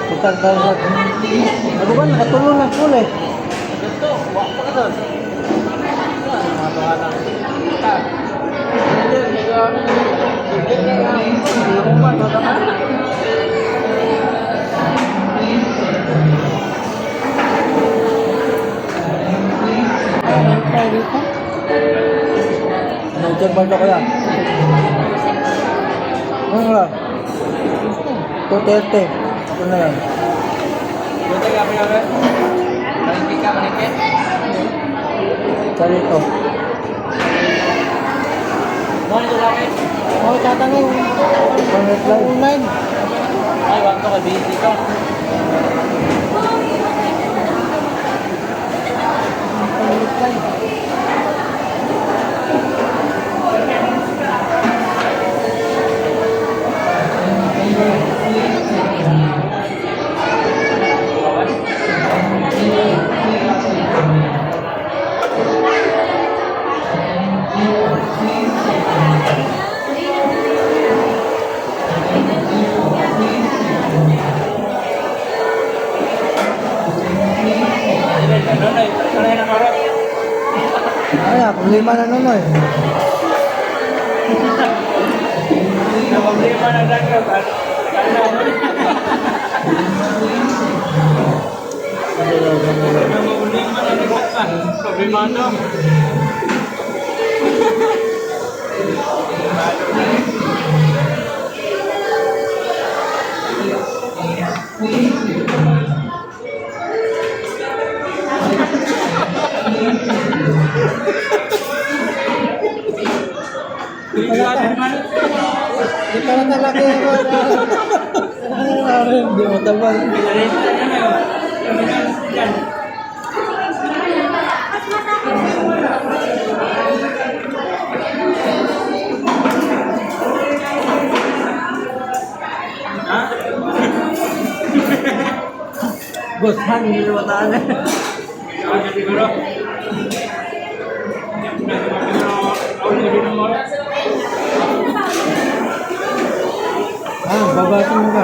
Putag daw sa. Ano ba? Nakatulong ng kulay. Ito, wa pa ka doon. Mga tuwa lang. Tayo dito. Ano dyan ba ito kaya? Ano nga? 230. Ito na lang. Buti ka, pinag. Malingki ka, malingki. Sa dito. Mo nito lang eh. Oh, tatanong. Pang reply. Online. Ay, wag to ka busy dito. Reply. Ano na, ano na yung marot? Ay, ah, problema na nun eh. Problema na lang yun. Ano? Problema na lang. Problema na. Di pala talaga yung ano. Hindi mo tabal. Bosan, hindi mo taan eh. Ah, babasin mo ka.